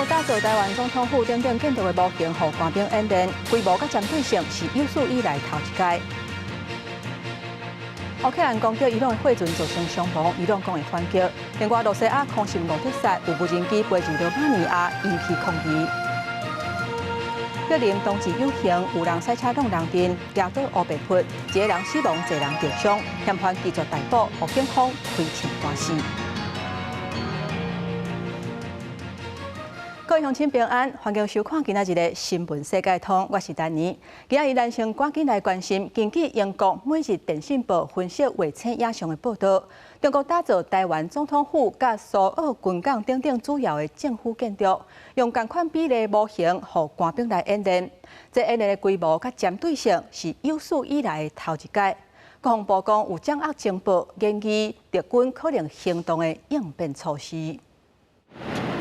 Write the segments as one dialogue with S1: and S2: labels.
S1: 國打造臺灣總統府等等建築的模型，予官兵演練，規模佮針對性是有史以來頭一擺。烏克蘭攻擊伊朗的貨船造成傷亡，伊朗講會反擊。另外，露西亞空襲敖德薩有無人機飛入羅馬尼亞，引起抗議。吉林冬至遊行，有人賽車挵人陣，蹺倒烏白撲，一个人死亡，一个人受傷，嫌犯拒絕逮捕，予警方開槍彈死。各位鄉親平安，歡迎收看今仔日的新聞世界通，我是丹妮。今仔日咱先趕緊來關心，根據英國每日電訊報分析衛星影像的報道，中國打造臺灣總統府佮蘇澳軍港等等主要的政府建築，用仝款比例模型，予官兵來演練。這演練的規模佮針對性是有史以來的頭一擺。國防部講有掌握情報，研議敵軍可能行動的應變措施。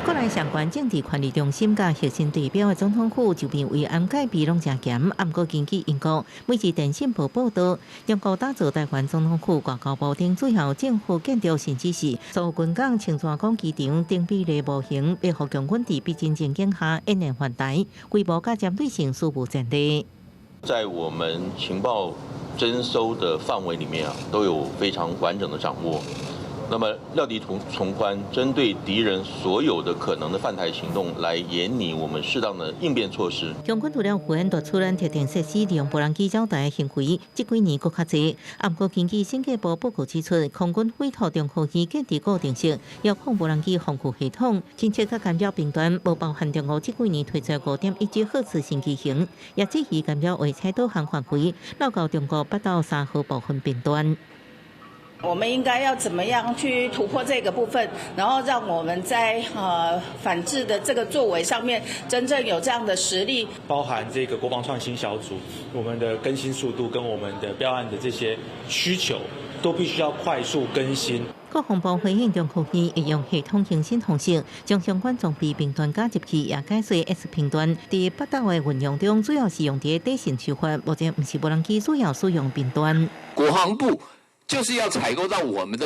S2: 國內上懸政治權力中心佮核心地標的總統府周邊維安戒備攏誠嚴，毋過根據英國每日電訊報報道，中國打造臺灣總統府外交部等主要政府建築，甚至是蘇澳軍港、清泉崗機場等比例模型，欲予共軍佇逼真情景下演練犯台，規模佮針對性史無前例。
S3: 在我們情報偵搜的範圍裡面啊，都有非常完整的掌握。那麼料敵從寬，針對敵人所有的可能的犯台行動，來研擬我們適當的應變措施。
S2: 共軍除了敷衍奪取咱特定設施利用無人機擾台的行為，這幾年閣較濟。毋過根據審計部報告指出，空軍委託中科院建置固定式遙控無人機防護系統，偵測佮干擾兵端，無包含中國這幾年推出5.1級赫茲新機型，也質疑干擾衛星導航範圍，漏到中國北斗三號部分頻段。
S4: 我們應該要怎麼樣去突破這個部分，然後讓我們在反制的這個作為上面真正有這樣的實力。
S5: 包含這個國防創新小組，我們的更新速度跟我們的標案的這些需求，都必須要快速更新。
S2: 國防部回應中科院會用系統更新方式，將相關裝備頻段加入去，也解說 S 頻段佇北斗的運用中，主要是用佇短信收發，目前毋是無人機主要使用頻段。
S6: 國防部就是要採購到我們的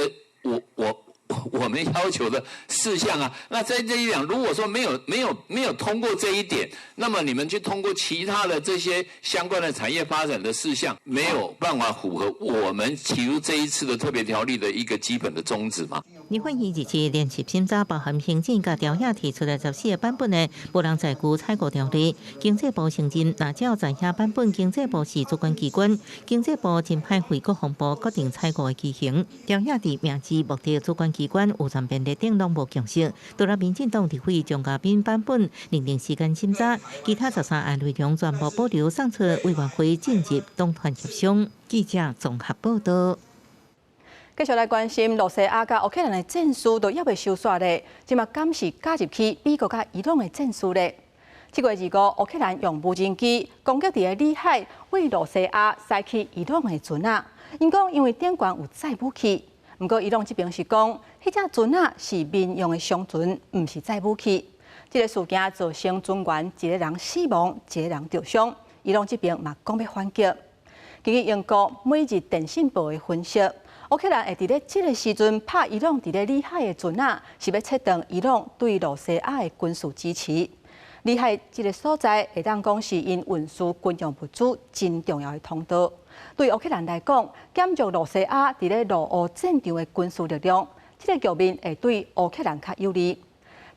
S6: 我們要求的事項啊。那在這一點，如果說沒有通過這一點，那麼你們去通過其他的這些相關的產業發展的事項，沒有辦法符合我們提出這一次的特別條例的一個基本的宗旨嘛？
S2: 立法院日連續審查包含行政佮朝野提出的14個版本的無人載具採購條例，經濟部承認，若照在遐版本，經濟部是主管機關，經濟部真歹為國防部決定採購的機型。朝野佇名字、目的、主管機關、預算便利等攏無共識。除了民進黨立委張嘉賓版本擬定時間審查，其他13案內容全部保留送出委員會進入黨團協商。記者綜合報道。
S1: 繼續來關心，露西亞佮烏克蘭的戰事都猶未收煞咧，這馬敢是加入去美國佮伊朗的戰事咧？7月25，烏克蘭用無人機攻擊佇个裡海，對露西亞駛去伊朗的船仔。𪜶講因為頂懸有載武器，毋過伊朗這邊是講，彼隻船仔是民用的商船，毋是載武器。這个事件造成船員一个人死亡，一个人受傷。伊朗這邊嘛講欲反擊。根據英國每日電訊報的分析，烏克蘭會佇咧這个時陣拍伊朗佇咧裡海的船仔，是欲切斷伊朗對露西亞的軍事支持。裡海這个所在會當講是𪜶運輸軍用物資真重要的通道。對烏克蘭來講，減弱露西亞佇咧俄烏戰場的軍事力量，這个局面會對烏克蘭較有利。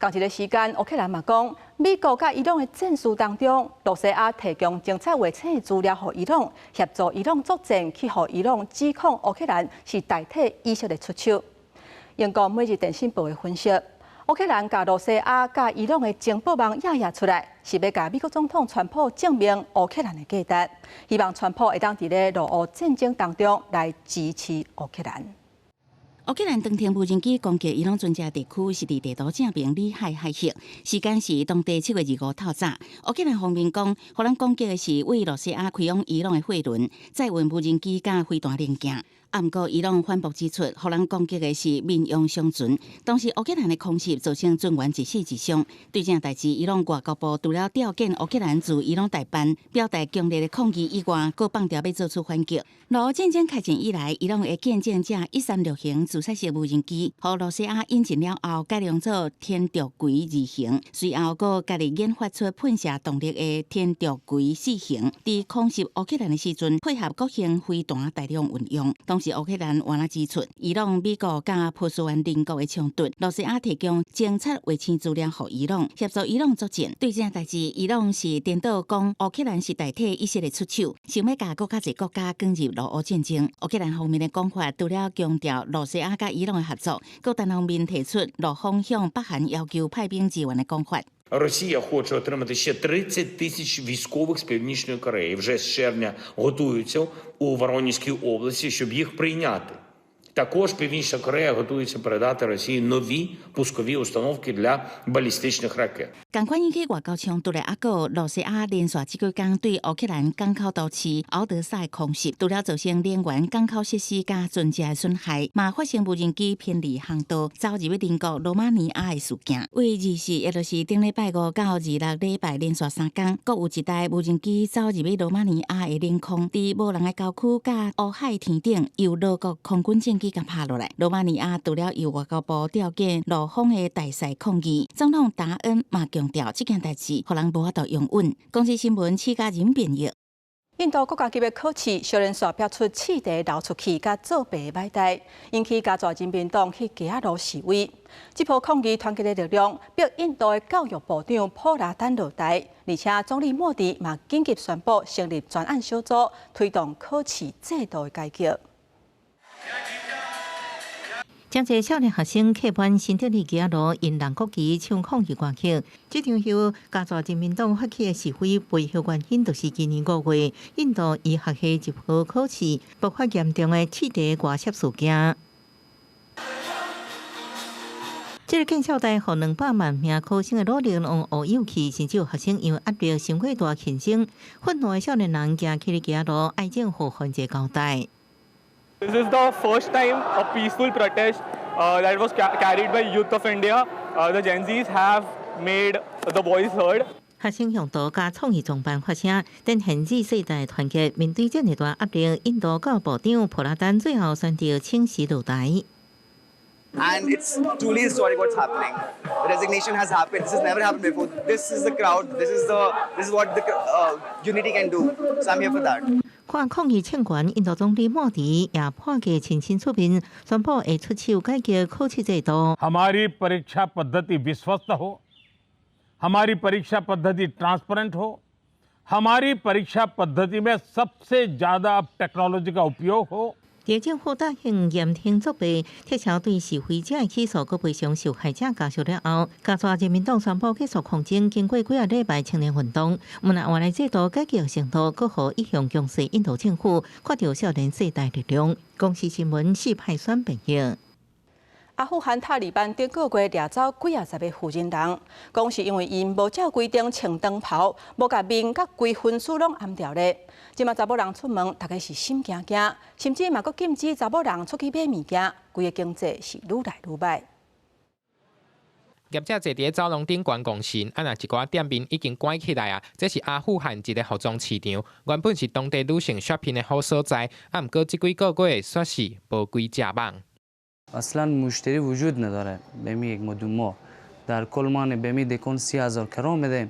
S1: 仝一个時間，烏克蘭嘛講，美國佮伊朗的戰事當中，露西亞提供偵察衛星的資料予伊朗，協助伊朗作戰，去予伊朗指控烏克蘭是代替以色列出手。英國每日電訊報的分析，烏克蘭共露西亞佮伊朗的情報網掖掖出來，是欲共美國總統川普證明烏克蘭的價值，希望川普會當佇咧俄烏戰爭當中來支持烏克蘭。
S7: 烏克蘭長程無人機攻擊伊朗船隻地區是佇地圖正邊裡海海域，時間是當地7月25透早。烏克蘭方面講，予人攻擊的是對露西亞開往伊朗的貨輪，載運無人機佮飛彈零件。啊，毋過伊朗反駁指出，予人攻擊的是民用商船。當時烏克蘭的空襲造成船員一死一傷。對這代誌，伊朗外交部除了調見烏克蘭駐伊朗代辦，表達強烈的抗議以外，閣放調欲做出反擊。俄烏戰爭開戰以來，伊朗的見證者136型自殺式無人機，予露西亞引進了後，改良做天竺葵2型，隨後閣家己研發出噴射動力的天竺葵4型，佇空襲烏克蘭的時陣，配合各型飛彈大量運用。當時烏克蘭原來指出，伊朗、美國佮波斯灣鄰國的衝突，露西亞提供偵察衛星資料予伊朗，協助伊朗作戰。對這代誌，伊朗是顛倒講烏克蘭是代替以色列出手，想欲共閣較濟國家捲入俄烏戰爭。烏克蘭方面的講法，除了強調露西亞佮伊朗的合作，閣單方面提出露方向北韓要求派兵支援的講法。
S8: Росія хоче отримати ще 30 тисяч військових з Північної Кореї. Вже з червня готуються у Воронезькій області, щоб їх прийняти. Також Північна Корея готується передати Росії нові пускові установки для балістичних ракет.
S7: 仝款引起外交衝突的，猶閣有露西亞連續這幾工對烏克蘭港口都市敖德薩的空襲，除了造成能源港口設施佮船隻的損害，嘛發生無人機偏離航道，走入去鄰國羅馬尼亞的事件。為24，也就是頂禮拜五到26禮拜連續3工，閣有一台無人機走入去羅馬尼亞的領空，佇無人的郊區佮烏海天頂，由俄國空軍戰機共拍落來。羅馬尼亞除了由外交部調見露方的大使抗議，總統達恩嘛強調這件代誌，予人無法度容忍。公視新聞，施嘉仁編譯。
S1: 印度國家級的考試，小連續爆出試題流出去，佮作弊的歹代，引起加濟人民黨去街仔路示威。這波抗議團結的力量，逼印度的教育部長普拉丹落台，而且總理莫迪嘛緊急宣布成立專案小組，推動考試制度的改革。
S2: 真濟少年學生客滿新德里街仔路，引人國旗唱抗議歌曲。這場由加濟人民黨發起的示威，背後原因就是今年5月，印度醫學系入學考試爆發嚴重的試題外洩事件。這个見笑台予200萬名考生的努力攏烏有去，甚至有學生因為壓力傷過大輕生。憤怒的少年人行起咧街路，哀政府還一個交代。
S9: This is the first time a peaceful protest that was carried by youth of India. The Gen Zs have made the voice heard.
S2: 學生用刀佮創意裝扮發聲，展現 Z 世代團結。面對這麼大壓力，印度教育部長普拉丹最後選擇請辭落台。
S10: And it's truly historic what's happening. The resignation has happened. This has never happened before. This is the crowd. This is what the unity can do. So I'm here for that.
S2: 看抗議唱懸，印度總理莫迪也破格親身出面，宣布會出手改革考試制度。
S11: हमारी परीक्षा पद्धति विश्वस्त हो, हमारी परीक्षा पद्धति ट्रांसपेरेंट हो, हमारी परीक्षा पद्धति में सबसे ज्यादा अब टेक्नोलॉजी का उपयोग हो。
S2: 佇政府答應嚴懲作弊，撤銷對示威者的起訴，閣賠償受害者家屬了後，加濟人民黨宣布結束抗爭。經過幾仔禮拜青年運動，毋但原來制度改革程度，閣予一向強勢印度政府看著少年世代力量。公視新聞四派選編譯。
S1: 阿富汗塔利班頂個月掠走幾仔十个婦人人，講是因為𪜶無照規定穿長袍，無共面佮規身軀攏掩牢咧。這馬查某人出門，逐家是心驚驚，甚至嘛閣禁止查某人出去買物件，規个經濟是愈來愈䆀。
S12: 業者坐佇咧走廊頂觀光時，啊若一寡店面已經關起來啊。這是阿富汗一个服裝市場，原本是當地女性 shopping 的好所在，啊，毋過這幾個月煞是無幾隻蠓。
S13: اصلا مشتری وجود نداره به می یک ماه 2 ماه در کل ما به می دکان 30,000 کرا میدیم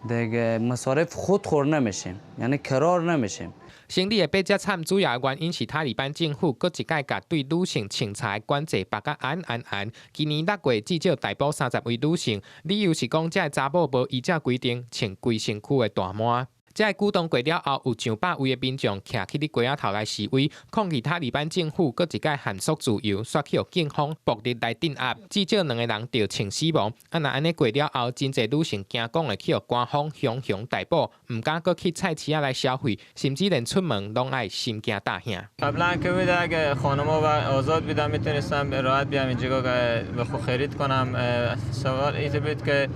S13: دیگه مصارف خود خور نمیشیم یعنی کرار نمیشیم。
S12: 生理會變遮慘，主要原因是塔利班政府閣一擺共對女性穿衫管制縛甲嚴嚴嚴。今年6月至少逮捕30位女性，理由是講這个查某無依照規定穿規身軀的大帽。這个舉動過了後，有上百位的民眾徛起佇街仔頭來示威，抗議塔利班政府閣一擺限縮自由，煞去予警方暴力來鎮壓，至少兩個人著槍死亡。啊，若按呢過了後，真濟女性驚講會去予官方雄雄逮捕，毋敢閣去菜市仔來消費，甚至連出門攏愛心驚膽驚。
S14: قبلا که بوده اگه خانم‌ها آزاد بودن میتونستم راحت بیام اینجا به خود خرید کنم سوال این بود که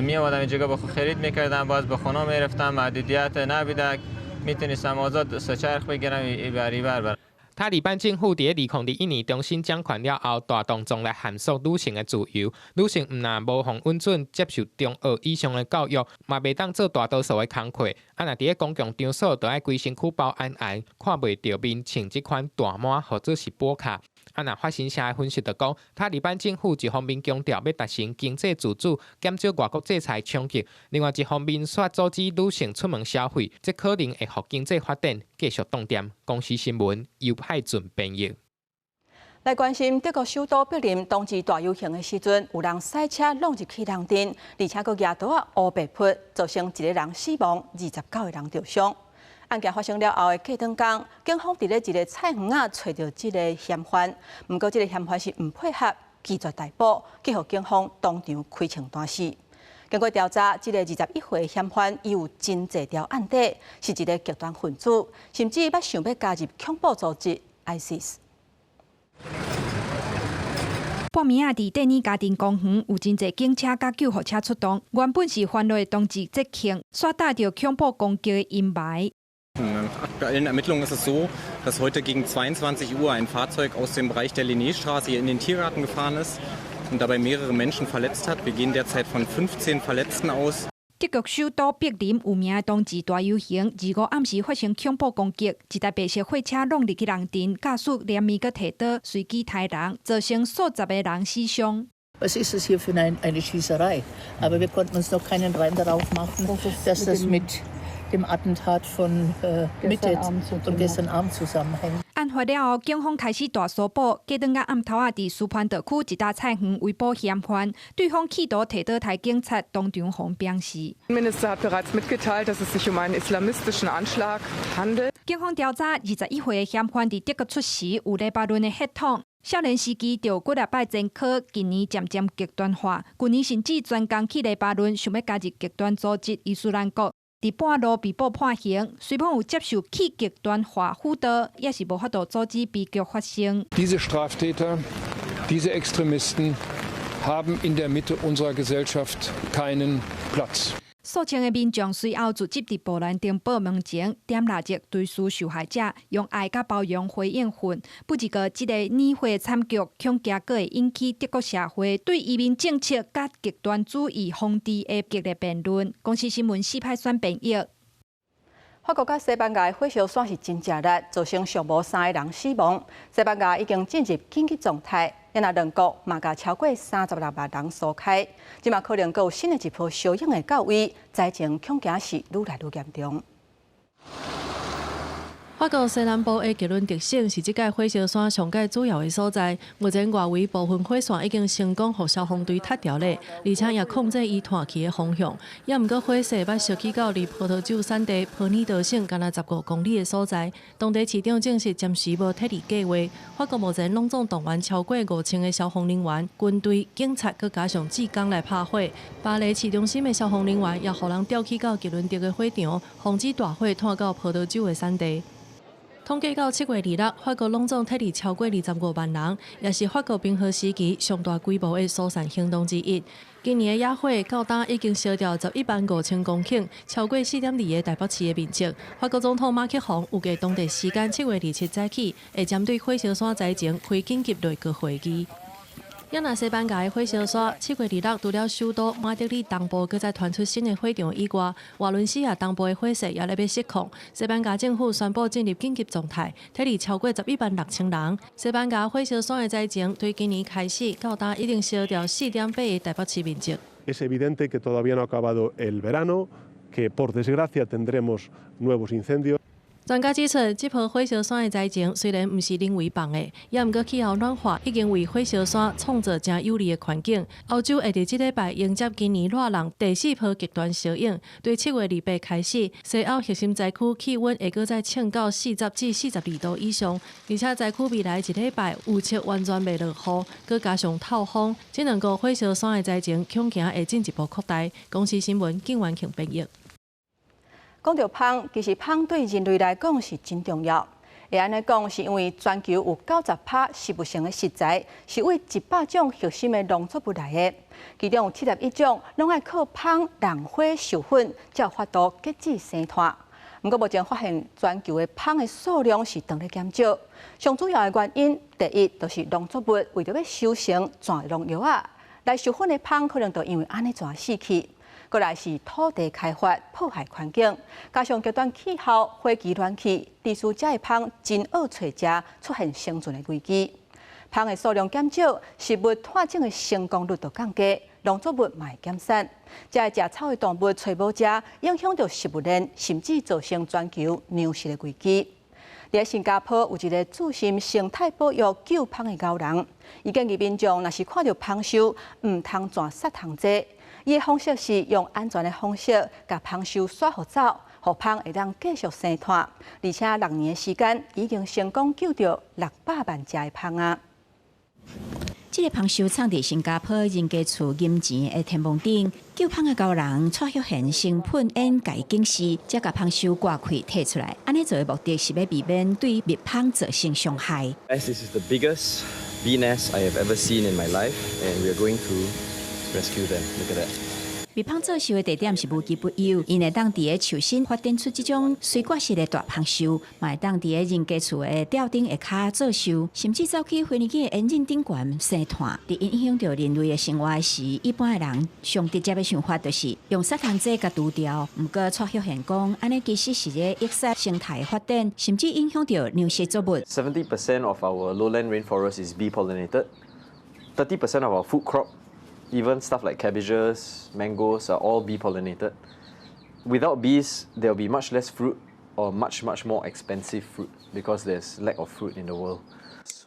S14: می آمدم اینجا به خود خرید میکردم باز به خانه میرفتم محدودیت نبوده میتونستم آزاد سه چرخ بگیرم ای بر برم.
S12: 塔利班政府佇2021年重新掌權了後，大動作來限縮女性的自由。女性毋但無予允准接受中學以上的教育，嘛袂當做大多數的工課。啊，若佇咧公共場所，就愛規身軀包絢絢，看袂著面，穿這款大帽或者是波卡。啊，若法新社的分析就講，塔利班政府一方面強調欲達成經濟自主，減少外國制裁衝擊；另外一方面，煞阻止女性出門消費，這可能會予經濟發展繼續凍定。公視新聞尤派俊編譯。
S1: 來關心德國首都柏林冬至大遊行的時陣，有人駛車挵入去人陣，而且閣舉刀仔烏白撲，造成一個人死亡，29個人著傷。案件發生了後的隔轉工，警方佇咧一個菜園仔揣著這个嫌犯，毋過這个嫌犯是毋配合，拒絕逮捕，去予警方當場開槍彈死。經過調查，這个21歲嫌犯伊有真濟條案底，是一个極端分子，甚至捌想欲加入恐怖組織 ISIS。
S15: 半暝仔佇蒂爾家庭公園有真濟警車佮救護車出動，原本是歡樂的冬至節慶，煞帶著恐怖攻擊的陰霾。
S16: Nach aktuellen Ermittlungen ist es so, dass heute gegen 22 Uhr ein Fahrzeug aus dem Bereich der Linnéstraße hier in den Tiergarten gefahren ist und dabei mehrere Menschen verletzt hat. Wir gehen derzeit von 15 Verletzten aus.
S15: 德國首都柏林有名的冬至大遊行，25暗時發生恐怖攻擊，一台白色貨車挵入去人陣，駕駛連鞭閣提刀隨機刣人，造成數十個人死傷。
S17: Was ist es hier für eine Schießerei? Aber wir konnten uns noch keinen Reim darauf machen, dass das mit dem Attentat von Mitte und gestern Abend zusammenhängt.
S15: 案發了後，警方開始大搜捕，隔轉到暗頭仔，佇斯潘道區一搭菜園圍捕嫌犯，對方企圖提刀刣警察，當場予扁死。
S18: Minister hat bereits mitgeteilt, dass es sich um einen islamistischen Anschlag handelt.
S15: 警方調查，21歲的嫌犯佇德國出世，有黎巴嫩的血統。少年時期就有幾若擺前科，近年漸漸極端化。舊年甚至專工去黎巴嫩，想欲加入極端組織伊斯蘭國。佇半路被捕判刑，雖罔有接受去極端化輔導，也是無法度阻止悲劇發生。
S19: Diese Straftäter, diese Extremisten haben in der Mitte unserer Gesellschaft keinen Platz.
S15: 數千个民眾隨後聚集佇布蘭登堡門前，點蠟燭追思受害者，用愛佮包容回應恨。不過，這个撵火慘劇恐驚閣會引起德國社會對移民政策佮極端主義防治的激烈辯論。公視新聞四派選編譯。
S1: 法國佮西班牙的火燒山是真正力，造成上無三个人死亡。西班牙已經進入緊急狀態，若兩國嘛共超過36萬人疏開。這馬可能閣有新的一波燒湧會到位，災情恐驚是愈來愈嚴重。
S20: 法國西南部的吉倫德省是這屆火燒山上蓋主要的所在。目前外圍部分火線已經成功予消防隊拆掉咧，而且也控制伊湠去的方向。也毋過火勢捌燒去到離葡萄酒產地波爾多省干焦15公里的所在。當地市長證實暫時無撤離計劃。法國目前攏總動員超過5000個消防人員、軍隊、警察，閣加上志工來拍火。巴黎市中心的消防人員也予人調去到吉倫德的火場，防止大火湠到葡萄酒的產地。統計到7月26，法國攏總撤離超過25萬人，也是法國冰河時期上大規模的疏散行動之一。今年的野火到今已經燒掉11萬5千公頃，超過4.2個台北市的面積。法國總統馬克宏預計當地時間7月27早起，會針對火燒山災情開緊急內閣會議。也若西班牙的火燒山，7月26除了首都馬德里東部閣再傳出新的火場以外，瓦倫西亞東部的火勢也咧欲失控。西班牙政府宣布進入緊急狀態，撤離超過11萬6千人。西班牙火燒山的災情對今年開始到今已經燒掉4.8個台北市面積。
S21: Es evidente que todavía no ha acabado el verano, que por desgracia tendremos nuevos incendios.
S20: 專家指出，這波火燒山的災情雖然毋是人為放的，也毋過氣候暖化已經為火燒山創造誠有利的環境。歐洲會佇這禮拜迎接今年熱浪第四波極端燒湧，對7月28開始，西歐核心災區氣溫會閣再衝到40至42度以上，而且災區未來一禮拜預測完全袂落雨，閣加上透風，這兩個火燒山的災情恐驚會進一步擴大。公視新聞景元慶編譯。
S1: 講到蜂，其實蜂對人類來講是真重要。會按呢講，是因為全球有90%食物性的食材是對100種核心的農作物來的，其中有71種攏愛靠蜂融花授粉，才有法度結籽生湠。毋過目前發現全球的蜂的數量是當咧減少，上主要的原因，第一就是農作物為著欲收成湠農藥仔，來授粉的蜂可能就因為按呢湠死去。閣來是土地開發破壞環境，加上極端氣候、火球暖氣，致使遮的蜂真僫揣食，出現生存的危機。蜂的數量減少，食物湠種的成功率就降低，農作物嘛會減產。遮的食草的動物揣無食，影響著食物鏈，甚至造成全球糧食的危機。佇新加坡有一个注心生態保育救蜂的高人，伊建議民眾若是看著蜂獸，毋通湠殺蟲劑。伊的方式是用安全的方式，共蜂獸徙予走，予蜂會當繼續生湠。而且6年的時間，已經成功救著600萬隻的蜂仔。
S3: 這个蜂獸藏佇新加坡人家厝門前的天棚頂，救蜂的高人蔡旭賢先噴煙共伊警示，才共蜂獸割開提出來。按呢做的目的是欲避免對蜜蜂造成傷害。
S22: This is the biggest bee nest I have ever seen in my life, and we are going to rescue them. Look at that.
S3: 蜜蜂做秀的地點是無奇不有，𪜶會當佇个樹身發展出這種垂掛式的大蜂獸，嘛會當佇个人家厝的吊燈下跤做秀，甚至走去飛機的引擎頂懸生湠。佇影響著人類的生活時，一般的人上直接的想法就是用殺蟲劑共除掉。毋過蔡旭賢講，按呢其實是咧抑制生態發展，甚至影響著糧食作物。
S22: 70% of our lowland rainforest is bee pollinated. 30% of our food crop, even stuff like cabbages, mangoes are all bee pollinated. Without bees, there will be much less fruit or much, much more expensive fruit because there's lack of fruit in the world.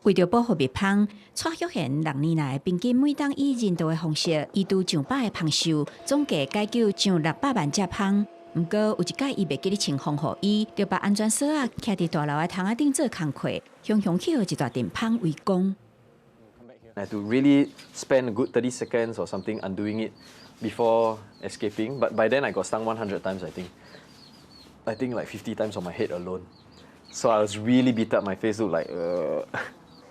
S3: 為著保護蜜蜂，蔡旭賢6年來平均每冬以人道的方式移除上百个蜂獸，總計解救上600萬隻蜂。毋過有一擺伊袂記得穿防護衣，就把安全索仔徛佇大樓的窗仔頂做工課，雄雄去予一大陣蜂圍攻。
S22: I had to really spend a good 30 seconds or something undoing it before escaping. But by then I got stung 100 times, I think. I think like 50 times on my head alone. So I was really beat up. My face looked like.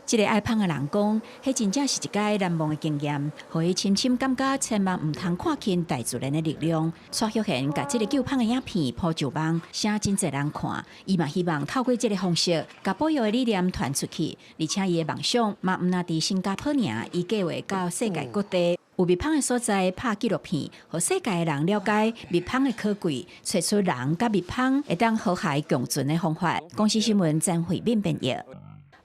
S3: 這个愛蜂的人講，彼真正是一擺難忘的經驗，予伊深深感覺千萬毋通看輕大自然的力量。蔡旭賢共這个救蜂的影片鋪上網，寫真濟人看。伊嘛希望透過這个方式，共保育的理念傳出去。而且伊的夢想嘛毋但佇新加坡爾，伊計劃到世界各地有蜜蜂的所在拍紀錄片，予世界的人了解蜜蜂的可貴，揣出人佮蜜蜂會當和諧共存的方法。公視新聞曾慧敏編譯。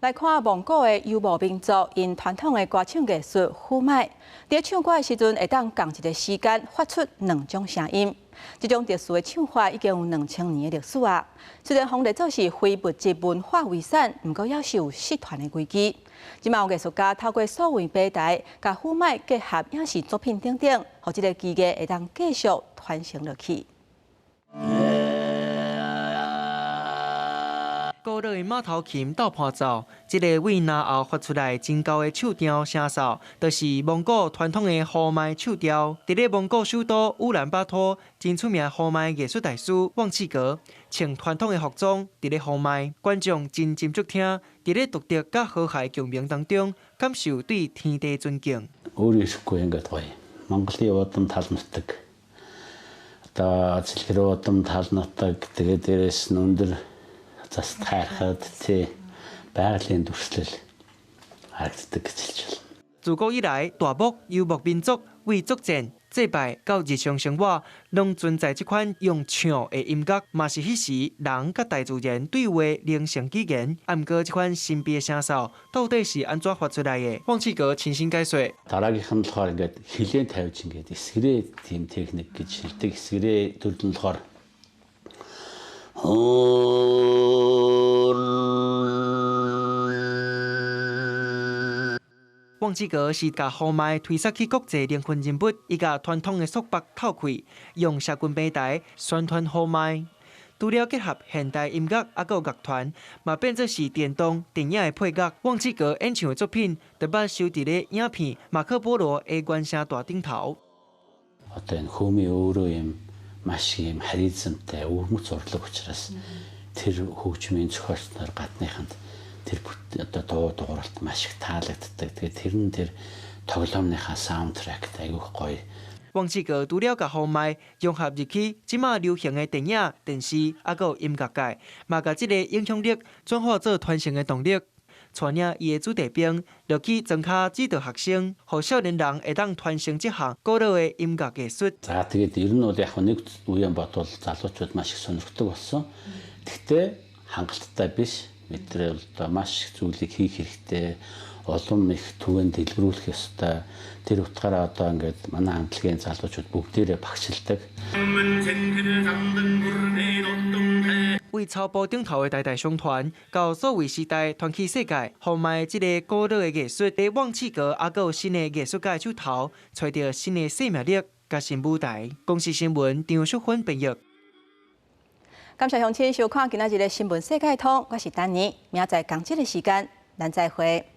S1: 來看蒙古的游牧民族，𪜶傳統的歌唱藝術呼麥，佇唱歌的時陣，會當仝一个時間發出兩種聲音。這種特殊的唱法已經有2000年的歷史啊。雖然予列做是非物質文化遺產，毋過猶是有失傳的危機。這馬有藝術家透過數位平台，共呼麥結合影視作品等等，予這个技藝會當繼續傳承落去。
S23: 古老的馬頭琴鬥伴奏，這个對嚨喉發出來真厚的唱調聲嗽，就是蒙古傳統的呼麥唱調。佇咧蒙古首都烏蘭巴托，真出名呼麥藝術大師旺契格，穿傳統的服裝佇咧呼麥，觀眾真斟酌聽，佇咧獨特佮和諧共鳴當中，感受對天地尊敬。
S24: Өөр ирэхгүй ингээд гоё. Монголын удам тал нутаг. Одоо цэлгэр удам тал нутаг тэгээ дээрээс нь өндөр цас тайрхад тий байгалийн дүрслэл харагддаг гэж хэлж байна.
S23: 自古以來，大漠游牧民族為作戰、祭拜到日常生活，攏存在這款用唱的音樂，嘛是彼時人佮大自然對話靈性語言。啊，毋過這款神秘的聲嗽到底是按怎發出來的？旺契格親身解說。
S24: Дараагийнх нь болохоор ингээд хилээ тавьж ингээд эсгэрээ тийм техник гэж хэлдэг. Эсгэрээ төрөл нь болохоор
S23: 旺契格是共呼麥推捒去國際靈魂人物，伊共傳統的束縛透開，用社群平台宣傳呼麥。除了結合現代音樂，猶閣有樂團，嘛變做是電動電影的配樂。旺契格演唱的作品，就捌收佇咧影片《馬可波羅》的原聲帶頂頭。
S24: Одоо энэ хөөмий өөрөө юм маш юм харизмтай өвөрмөц урлаг учраас тэр хөгжмийн зохиолч нар гадныханд тэр одоо дуу дууралт маш их таалагддаг. Тэгээд тэр нь тэр тоглоомныхаа саундтракт аягүй гоё.
S23: 王志國除了共呼麥融合入去這馬流行的電影、電視，猶閣有音樂界，嘛共這个影響力轉化做傳承的動力。帶領伊的子弟兵落去莊跤指導學生，予少年人會當傳承這項古老的音樂藝術。
S24: За тэгээд ер нь бол яг нэг үеийн бодвол залуучууд маш их сонирхдог болсон. Гэхдээ хангалттай биш. Бид нар одоо маш их зүйлийг хийх хэрэгтэй. Улам их түгээн дэлгэрүүлэх ёстой. Тэр утгаараа одоо ингээд манай хамтлагийн залуучууд бүгдээрээ багшилдаг.
S23: 為草埔頂頭的代代相傳，到數位時代傳去世界，呼麥這个古老的藝術，佇王志國猶閣有新的藝術家手頭，揣著新的生命力佮新舞台。公視新聞張淑芬編譯。
S1: 感謝鄉親收看今仔日的新聞世界通，我是丹妮，明仔載仝這个時間，咱再會。